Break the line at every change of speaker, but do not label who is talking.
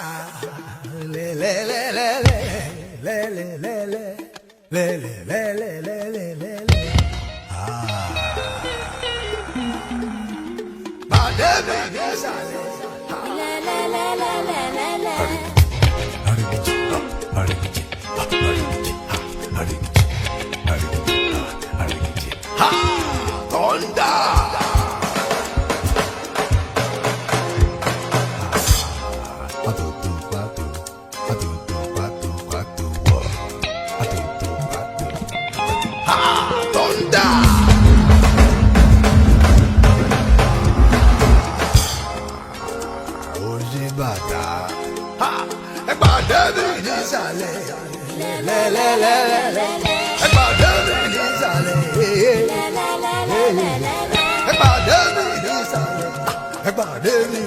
Le le le le le le le le le le le le le le le le. Ah. Pàdé mi nísàlẹ̀. Ha! Thunder! Ha! Thunder! Oyin bàtà. Ha! Ẹ pàdé mi nísàlẹ̀. Lẹ́lẹ́lẹ́lẹ́lẹ́. Ẹ pàdé mi nísàlẹ̀. Ẹ pàdé mi nísàlẹ̀. Ẹ pàdé mi